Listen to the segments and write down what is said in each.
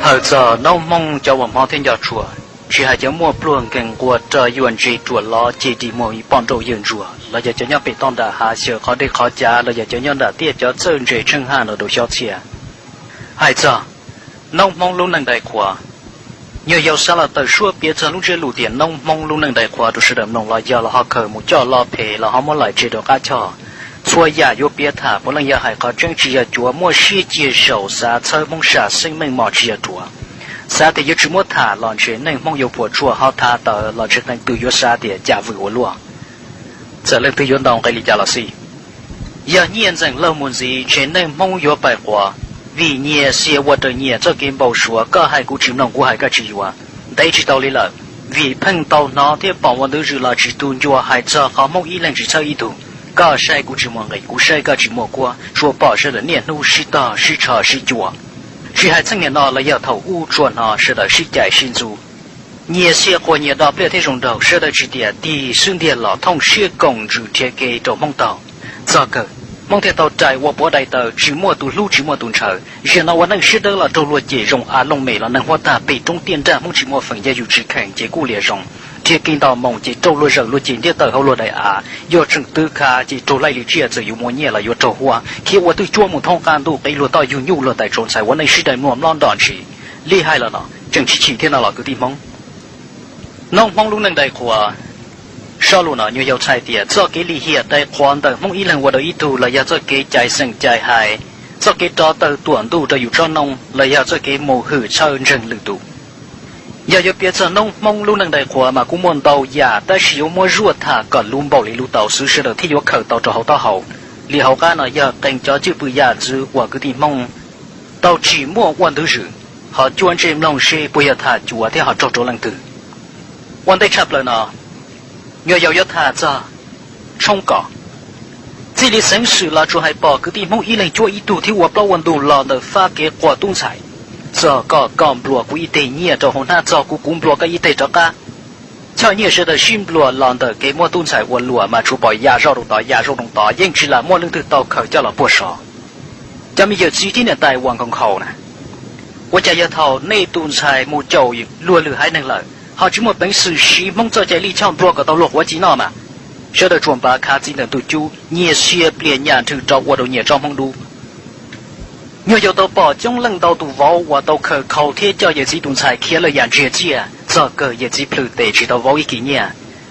Hawm txog noob Hmoob cov uas hmov thiab nco tshua, tsis hais cov muaj pluag nkeeg nquag rog yuam ntse ruam lov ceg dig muag poj nrauj yawg ntsuag los yog cov nyob pem toj nram hav xyaw qhov dej qhov cav los yog cov nyob nram tiaj cov txawj ntse tsheej haj no rau xyob txhia. Hais txog noob Hmoob lub neej dai qhuav, nyuag yaus xav los tawm suab piav txog lub ntsiab lus tias noob Hmoob lub neej dai qhuav rau sawv daws mloog los yog los ho khaws mus coj lo phem los ho muab laim tseg rau qab choj. Txhua yam yuav piav tham puav leej yog hais qhov tseeb tsis yog cuav, muaj siab cia zaum xav txhawb Hmoob sam xeeb meej mom tsis yog ruam. Xav tias yuav tsis muab tham los ntshe neej Hmoob yuav puas tsuaj, ho tham tawm los ntshe qee tus yuav xav tias cas vwm ua luaj. Txawm leej twg yuav ntaus nqe li cas los xij, yog nyiaj ntxeem laug mus ntxiv ntshe neej Hmoob yuav pais quav, vim nyias xiam ua raws nyias txoj kev npau suav, koj hais kuv tsis mloog kuv hais koj tsis yuav. Ntev tsis tau li lawm, vim pheej tau hnov thiab pom ua ntu zus los tsis tu ncua hais txog qhov Hmoob ib leeg tsis txhawb ib tug, koj saib kuv tsis muaj nqis kuv saib koj tsis muaj kuab, tsuas pom sawv daws niaj hnub sib tog sib tsho sib cua. Tsis hais txheej niaj no los yog thaum ub tsuas hnov sawv daws sib cais sib ntxub, nyias xiam quas nyias do pliaj thiab zoo nraug, sawv daws tsis tiam tig xub ntiag los thooj siab koom ntsws nrhiav kev rau Hmoob taug. Txog kawg, Hmoob thiaj tau rais ua puav dai taw tsis muaj tus hlub tsis muaj tus ntshaw. Zaum no ua neej siab dawb los raug luag cem zoo av looj mem los neeg huab tag pem roob tiaj nrag, Hmoob tsis muaj feem yog yus tsis khees ces kuj liam zoo. Nrhiav kev nto moo ces raug luag zawm luag cem ntiab tawm hauv luag daim av, yog tseem twv khav ces raug laij li tsiaj, txawm yuav muaj nyiaj los yuav raug huab, khiav ua twj cuab mus thoob qab ntuj, qiv luag toj yug nyuj luag tais tsaus ntxhais, ua neej sib dai mluag mlob nrom ntshis. Li hais los no tseem tsis chim thiab no los kwv tij Hmoob, noob Hmoob lub neej dai qhuav. Sob lus no nyuag yaus txhais tias txoj kev lim hiam dai qhuav ntawm Hmoob ib leeg ua rau ib tug los yog txoj kev cais xeem cais hais, txoj kev rov taw tuam ntuj rau yus tsob noob los yog txoj kev mus hwm txhawj ntseeg lwm tus. Yog yuav piav txog noob Hmoob lub neej dai qhuav mas kuj muaj ntau yam, tab sis yuav muab zuaj tham kom luv npaum li luv tau xwb sawv daws thiaj yuav khaws tau rau hauv taub hau. Li hauv qab no yog qee cov cwj pwm yam ntxwv uas kwv tij Hmoob tau tsim muaj ua ntu zus, ho cuab ntsej mloog seb puas yog tham cuav thiab ho raug rau leej twg. Ua ntej tshaj plaws no, nyuag yaus yuav tham txog tshoob kos. Txij li xeeb xwm los tsuas hais pom kwv tij Hmoob ib leeg cuab ib tug thiab ua plaub ua ntug los ntawm fab kev quas tub ntxhais. Txog koj, koj nplua kuv ib teg nyiaj rau hauv hnab, txog kuv, kuv nplua koj ib teg rov qab. Choj nyiaj sawv daws sib nplua los ntawm kev muab tub ntxhais ua luam mas tsuas pom yam zaum rau tod yam zaum rau tod, yeej tsis lam muaj leej twg tau khaws coj los puag sov. Cov me yawm txiv thiab niam tais uas nkhaus nkhaus na, ua cas yog thaum nej tus ntxhais mus caum luag lwm haiv neeg lawm ho tsis muaj peev xwm siv Hmoob txoj cai lij choj nplua kom tau luag quav ci noj mas? Sawv daws tsuas npav khav txiv ntawm ntug cub, nyias sia plias nyam nrhw rau ua rau nyias tsob Hmoob dub. Nyuag yaus tau pom coob leej ntau tus vauv uas tau khaws khau thiab coj yawm txiv tus ntxhais khiav lawm yam ntsiag txiaj, txog kawg yawm txiv plhws tes tsis tau vauv ib kis nyiaj.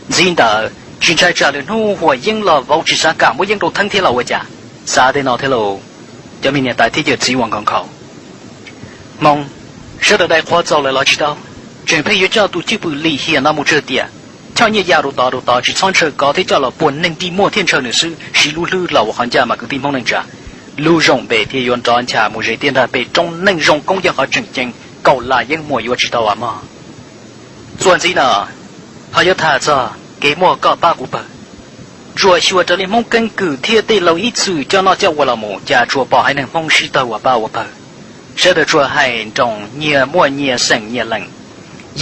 Ntxiv ntawd tsis ntshai tsam lwm hnub huam yeeb los vauv tsis xav kam muab yeeb rau theeb thiab los ua cas? Xav tej no thiab lauj, cov me niam tais thiab yawm txiv uas nkhaus nkhaus. Hmoob, sawv daws dai qhuav txaus lawm los tsis tau? Tseem pheej yuav coj tus cwj pwm lim hiam no mus tsawg tiam? Choj nyiaj ya rau tod rau tod tsis txhob ntshaw kov thiab coj los puag neeg dig muag thiab ntshaw nws xwb, siv lub hlwb los ua qhov ncaj mas kwv tij Hmoob neej tsa. Lub zoo npe thiaj yuav nrov ncha mus ze tiaj nrag pem roob, neej zoo koob yog qhov tseem ceeb, kaum las yeeb muas yuav tsis tau as mog. Txuas ntxiv no, ho yuav tham txog kev muaj koj pab kuv pawg. Ntsuam xyuas raws li Hmoob keeb kwm thiab tej laus ib txwm coj noj coj ua los mus, cas tsuas pom haiv neeg Hmoob sib tawg ua pab ua pawg. Sawv daws tsuas hais nroos nyias muaj nyias xeem nyias lees.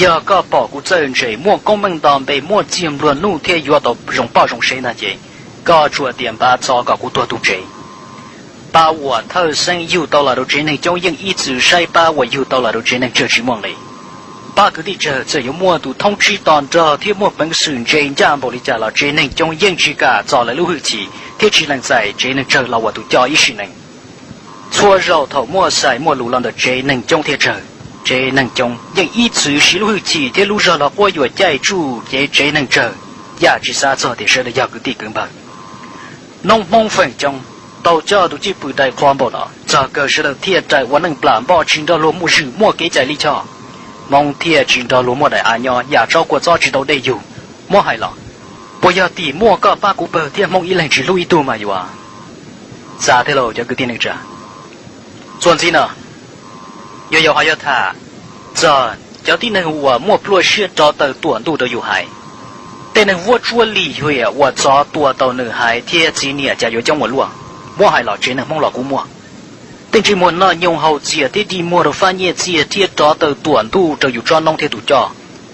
Yog koj pom kuv txawj ntse, muaj koob meej nto npe, muaj txiag nplua nuj thiab yuav tau zoo poj zoo sev ntag ces, koj tsuas tias npaj txo kom kuv tuag tu tsev. Pab uas thawj xeeb yug tau los rau tsev neeg coob yeej ib txwm saib pab uas yug tau los rau tsev neeg tsawg tsis muaj nqis. Pab kwv tij tsawg txawm yuav muaj tus thoob tsib to nrog thiab muaj peev xwm ntse ncaj npaum li cas los tsev neeg coob yeej tsis kam txo lawv lub hwj chim thiab tsis lees txais tsev neeg tsawg los ua tus coj ib sim neej. Txhua zaus thaum muaj xais muaj lus los ntawm tsev neeg coob thiab tsawg, tsev neeg coob yeej ib txwm siv lub hwj chim thiab lub zog los quab yuam caij tsuj cev tsev neeg tsawg, yam tsis xav txog tias sawv daws yog kwv tij kwv npawg. Noob Hmoob feem coob tau coj tus cwj pwm dai qhuav npaum no, txog kawg sawv daws thiaj rais ua neej plam npoj tsis nrog luag muaj zwm muaj kev cai lij choj. Hmoob thiaj tsis nrog luag muaj daim av nyob, yam tsob kua txob tsis tau dej yug. Muab hais los, puas yog tim muaj koj pab kuv pawg thiab Hmoob ib leeg tsis hlub ib tug mas yuav? Xav thiab lauj cov kwv tij neej tsa. Txuas ntxiv no, yuav yau ho yuav tham txog cov tib neeg uas muaj pluaj siab rov taw tuam ntuj rau yus haiv. Tej neeg vuab tsuab lim hiam uas txov tua tau nws haiv thiab txiv niam cas yuav coob ua luaj. Muab hais los tsev neeg Hmoob los kuj muaj. Tej ntsej muag noj nyoog haus txias thiab dig muag rau fab nyiaj txiag thiab rov taw tuam ntuj rau yus tsob noob thiab tus coj.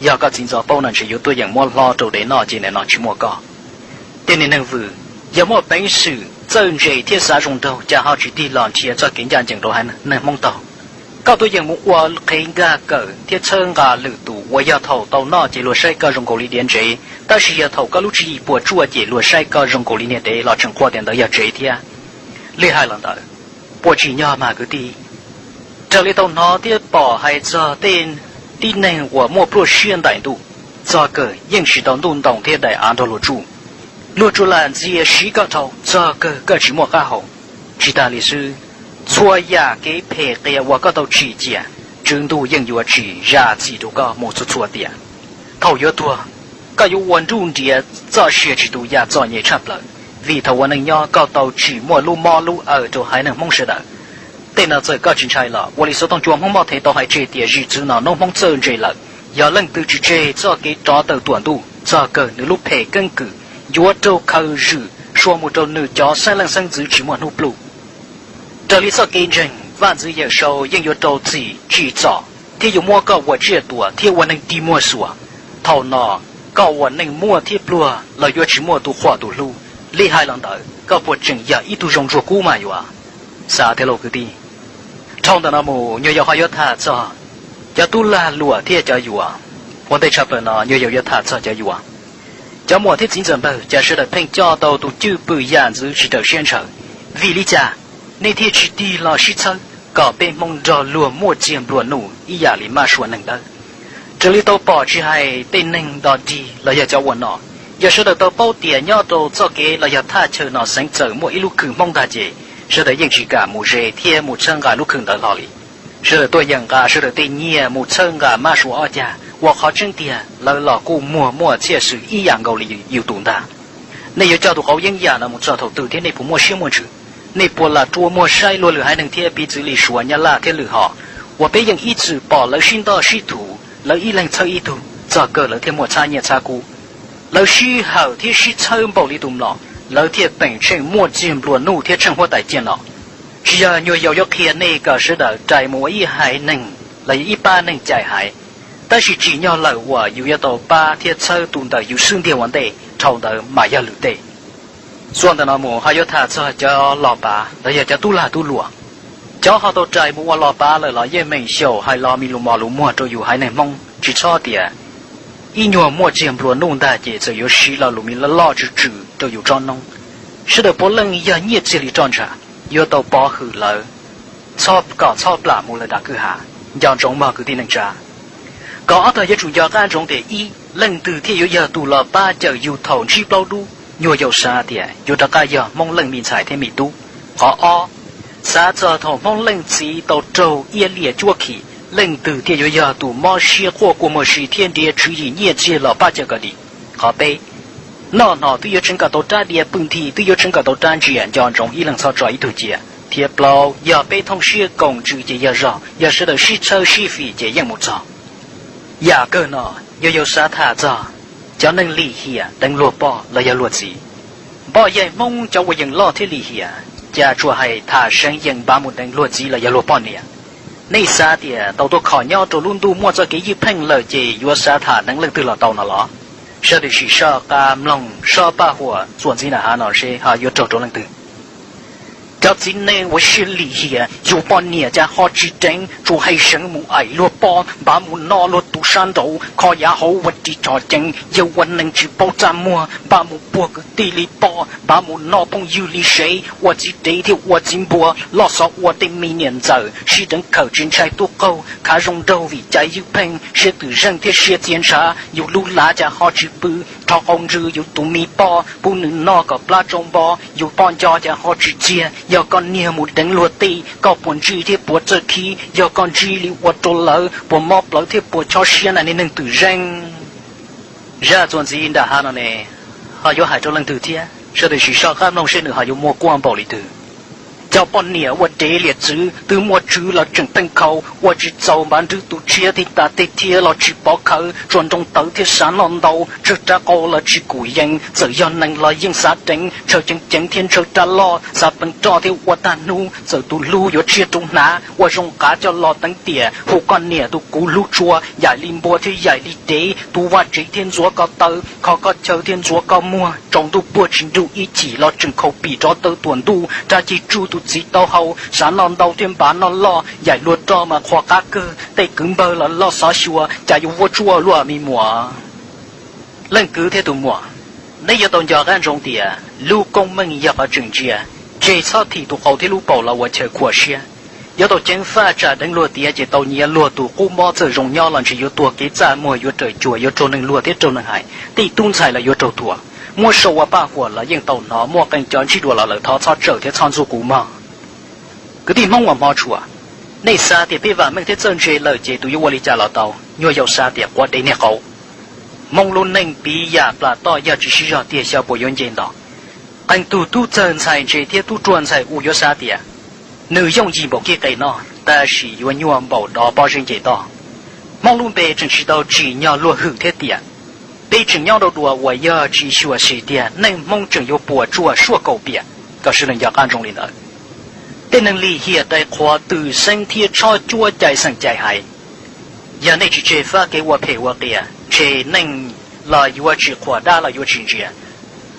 Yog koj txiv ntxov paub no ntshe yuav tuaj yeem muab hlob rau dev noj ces nim no tsis muaj koj. Tej niag neeg vwm, yog muaj peev xwm txawj ntse thiab xav zoo nraug cas ho tsis tig los nrhiav txoj kev ncaj ncees rau haiv neeg Hmoob taug. Koj tuaj yeem mus ua qhev nkag kawm thiab txhawb nqa lwm tus uas yog thaum tau noj ces luag saib koj zoo nkaus li diav ntsev, tab sis yog thaum koj lub tswv yim puas tsuaj ces luag saib koj zoo nkaus li niag dev los tseem quaj tias ntawd yog tsev thiab. Li hais los ntawd, puas tsim nyog mas kwv tij? Raws li tau hnov thiab pom hais txog tej tib neeg uas muaj pluaj siab ntais ntuj, txog kawg yeej tsis tau ntuj ntoo thiab daim av nrog luag tsuj. Luag tsuas lam ntxias siv koj dhau, txog kawg koj tsis muaj qab hau. Tsis tas li xwb, txhua yam kev phem qias uas koj tau tsim cia, Tswv Ntuj yeej yuav tsis zam txim rau koj mus txhua txhua tiam. Thaum yuav tuag, koj yuav ua nruj nriav txoj sia tsis tu yam txom nyem tshaj plaws, vim thaum ua neej nyob koj tau tsim muaj lub mob lub awm rau haiv neeg Hmoob sawv daws. Tej no txawm koj tsis ntshai los ua li xov tooj cua Hmoob Moj Thev tau hais tseg tias zim txwv no noob Hmoob txawj ntse lawm. Yog leej twg tsis tseg txoj kev rov tawm tuam ntuj, txog kawg nws lub phem keeb kwm yuav raug khaws zwm sua mus rau nws cov xeeb leej xeeb ntxwv tsis muaj hnub pluj. Raws li txoj kev ntseeg, vaj ntxwv Yawm Saub yeej yuav rau txim tsim txom thiab yuav muab koj ua tsiaj tuam thiab ua neeg dig muag xuas. Thaum no, koj ua neej muaj thiab pluag los yuav tsis muaj tus qhuas tus hlub. Li hais los ntawd, koj puas tseem yog ib tug zoo ntsuag kub mas yuav? Xav thiab lauj kwv tij. Dhau ntawm no mus nyuag yaus ho yuav tham txog cov tub lag luam thiab cov yuam. Ua ntej tshaj plaws no nyuag yaus yuav tham txog cov yuam. Cov muam thiab txiv ntxawm npawg, cas sawv daws pheej coj tau tus cwj pwm yam ntxwv tsis raws siab ntshaw? Vim li cas nej thiaj tsis tig los sib txhawb kom peb Hmoob nrog luag muaj txiag nplua nuj ib yam li mab sua neeg dawb? Raws li tau pom tsis hais tej neeg nto dig los yog cov ua nom, yog sawv daws tau paub tias nyob rau txoj kev los yog thaj chaw no xeev txawm muaj ib lub khw Hmoob ntag ces sawv daws yeej tsis kam mus ze thiab mus txhawb nqa lub khw ntawd hlo li. Sawv daws tuaj yeem nqa sawv daws tej nyiaj mus txhawb nqa mab sua ob cag, uas qhov tseeb tiag lawv los kuj muag muaj txhiaj xwm ib yam nkaus li yus tus ntag. Nej yuav coj tus qauv yeeb yam no mus txog thaum twg thiab nej puas muaj siab muaj ntsws? Nej puas lam rua muag saib luag lwm haiv neeg thiab piv txwv li Suav, Nyab Laj thiab lwm hom, uas peb yeej ib txwm pom lawv sib ntoj sib thuv, lawv ib leeg txhawb ib tug, txog kawg lawv thiaj muaj txhab nyiaj txhab kub. Lawv sib hawm thiab sib txhawb npaum li tus mlom, lawv thiaj peem tsheej muaj txiag nplua nuj thiab tsheej huab tais ciaj no. Tsis yog nyuag yaus yuav qhia nej kom sawv daws rais mus ua ib haiv neeg los yog ib pab neeg cais haiv, tab sis tsim nyog lawm uas yus yuav tau pab thiab txhawb tus ntawm yus xub ntiag ua ntej, dhau ntawd mas yog lwm tej. Txuas ntawm no mus ho yuav tham txog cov los pav los yog cov tub lag tub luam. Cov ho tau rais mus ua los pav lawm los yeej meem xyaum hais los me lus mos lus muag rau yus haiv neeg Hmoob, tsis txhob tias ib nyuag muaj txiag nplua nuj ntag ces txawm yuav siv lo lus me loj loj tsw tsw rau yus tsob noob. Sawv daws puav leej yog nyiaj txiag li roj ntsha, yuav tau pov hwm lawv, txhob kom txhob plam mus lawm nram kwj ha. Nco ntsoov mog kwv tij neej tsa. Kom ob tog yuav tsum nco qab ntsoov tias ib, leej twg thiaj yuav yog tus los pab cawm yus thaum ntsib plaub dub? Nyuag yaus xav tias yuav rov qab yog Hmoob leej me ntxhais thiab me tub. Qhov ob, xav txog thaum Hmoob leej txiv tau raug iab liam cuab khim, leej twg thiaj yuav yog tus mob siab quaj kua muag si thiab nrhiav tswv yim nyiaj txiag los pab cawm kom dim? Qhov peb, noj hno twb yuav tseev kom tau rab diav, pw nthi twb yuav tseev kom tau rab ntsia, nco ntsoov ib leeg txhob tso ib tug cia. Thiab plaub, yog peb thooj siab koom ntsws ces yog zog, yog sawv daws sib txhawb sib fim ces yeej mus txog. Yam kawg no, nyuag yaus xav tham txog cov neeg lim hiam deev luag poj los yog luag txiv. Npoj yaig Hmoob cov uas yeem loj thiab lim hiam, cas tsuas hais tham seev yeem npav mus deev luag txiv los yog luag poj niam. Nej xav tias tau tuaj kho nyob rau lub ntuj muaj txoj kev ywj pheej lawm ces yuav xav tham deev leej twg los tau no los? Sawv daws sim soj qab mloog soj paj huam txuas ntxiv nram hav no seb ho yuav raug rau leej twg. Cov txiv neej uas siab lim hiam, yus poj niam cas ho tsis deev, tsuas hais seev mus aim luag poj, npav mus noj luag tus sab nraud, kho yav hauv ua ris tshos ceev, yawg ua neeg tsis paub txaj muag, npav mus puag kwv tij li poj, npav mus noj phooj ywg li sev, ua txiv dev thiab ua txiv npua, loj xov ua tej me niam ntxawm, sib deev khawm tsis ntshai tub qaug, khav zoo nraug vim cai ywj pheej, siab twm zeej thiab siab txia ntshav, yus lub lav cas ho tsis pw, rho qau ntsws yus tus me poj, pub nws noj kom plab tsau npo, yus poj nco cas ho tsis txiag, yog koj niag mus deev luag tij, koj puas ntsij thiab puas txawj khib, yog koj ntsib li ua rau lawv, puas mob plawv thiab puas chob siab na niag neeg twm zeej. Zaj txuas ntxiv nram hav no ne, ho yuav hais rau leej twg thiab? Sawv daws sim soj qab mloog seb nws ho yuav muaj kuab npaum li twg. Cov poj niam ua dev liam txwv, twb muaj tswv los tseem pheej khau, ua tsis txaus npav nrwb tus tshiab, tij tas tej thiab los tsis pov khawv, tsuas nroo tawv thiab xav noj ntau, tsawg rab qau los tsis kum yees, txawm yog neeg los yeej xav deev, ntshaw ceev ceev thiab ntshaw rab loj, xav peev roj thiab ua tag hnub, txawm tus hlub yuav tshiab rau hnav, ua zoo qav coj los teev tiam, hu koj niam tus kuv hlub tshua, yaim li npua thiab yaim li dev, tu vaj tsev thiab ntxuav koj taw, kho koj chaw thiab ntxuav koj muag, tsaus ntuj puag tsis nrug ib chim los tseem khaus pim rov tawm tuam ntuj, rab ceg tsuj tus txiv taub hau, Xav noj ntau thiab npav noj loj, yaim luag rog mas qhuas qab kawg, tej kwv npawg los loj xov xyuas, cas yuav vuab tsuaj luaj me muam. Leej kwv thiab tus muam, neb yuav tau nco qab ntsoov tias lub koob meej yog qhov tseem ntsia, tseg txhob thim tus qau thiab lub paum los ua chaw khuam siab. Yuav tau ceev faj tsam deev luag tiav ces tau nyiav luag tus qub mob, txawm zoo nyob los ntshe yuav tuag kev txaj muag, yuav raws cuag, yuav raug neeg luag thiab raug neeg hais, tej tub ntxhais los yuav raug thuam. Muab sau ua paj huam los yeej tau hnov, muaj qee cov ntsib dua los lawm, thov txhob tsawm thiab txhob ntxub kuv mog. Kwv tij Hmoob uas hmov tshua, nej xav tias peb vam meej thiab txawj ntse lawm ces tus yuav ua li cas los tau, nyuag yaus xav tias quav dev niag qau. Hmoob lub neej piv yam plas toj, yog tsis sib zog tiag xyov puas yuav nce nto. Qee tug tub txawg ntxhais ntse thiab tub ruam ntxhais u yuav xav tias nws yooj yim npaum kib qe noj, tab sis yuav nyuaj npaum dov pob zeb nce toj. Hmoob lub npe tseem tsis tau tsim nyog luag hwm thiab tiam. Peb tseem nyob rau dua uas yog tsis xyuam xim tiag, neej Hmoob tseem yuav puas tsuaj suaj kaum piam. Kom sawv daws nco qab ntsoov li ntawd. Tej neeg lim hiam dai qhuav twm xeeb thiab tshob cuab cai xeem cai haiv. Yog nej tsis tseg fab kev ua phem ua qias, ntshe neeg los yuav tsis qhuas, dab los yuav tsis ntsia.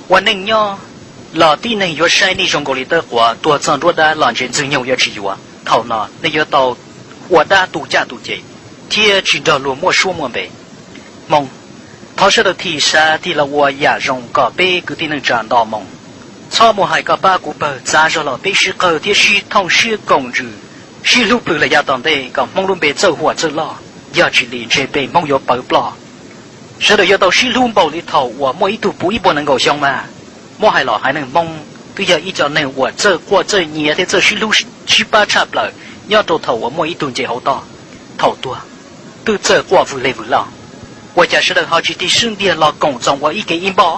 Ua neej nyob los tib neeg yuav saib nej zoo nkaus li tawb quav, tuag txog nruab dab los ntshe Ntxwg Nyoog yuav tsis yuav. Thaum no nej yuav tau ua dab tu caj tu ces thiab tsis nrog luag muaj suab muaj npe. Hmoob, thov sawv daws thim xav tig los ua yam zoo kom peb kwv tij neej tsa nto moo. Txhob muaj hais koj pab kuv pawg, txav zog los peb sib qawg thiab sib thooj siab koom ntsws, sib hlub plhws lawm yav tom ntej kom Hmoob lub npe txawj huam txawj loj, yog tsis li ntshe npe Hmoob yuav pawv ploj. Sawv daws yuav tau sib hlub npaum li thaum uas muaj ib tug puv ib puas nees nkaum xyoo mas. Muab hais los haiv neeg Hmoob twb yog ib co neeg uas txawj quaj txawj nyiav thiab txawj sib hlub sib pab tshaj plaws nyob rau thaum uas muaj ib tug nce hauv toj. Thaum tuag, twb txawj quaj vwg leg vwg loj. Ua cas sawv daws ho tsis tig sib ntiag los koom txoos ua ib ke ib npoj?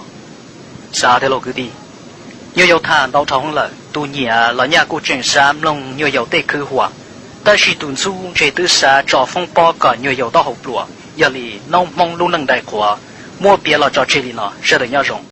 Xav tiag lauj kwv tij. Nyuag yaus tham ntau dhau heev lawm, tus nyiam los nyaj kuj tseem xav mloog nyuag yaus tej khwv huam, tab sis tus ntxub ntshe twb xav tso foob pob kom nyuag yaus taub hau pluas. Yog li noob Hmoob lub neej dai qhuav, muab piav los tso tseg li no, sawv daws nyob zoo.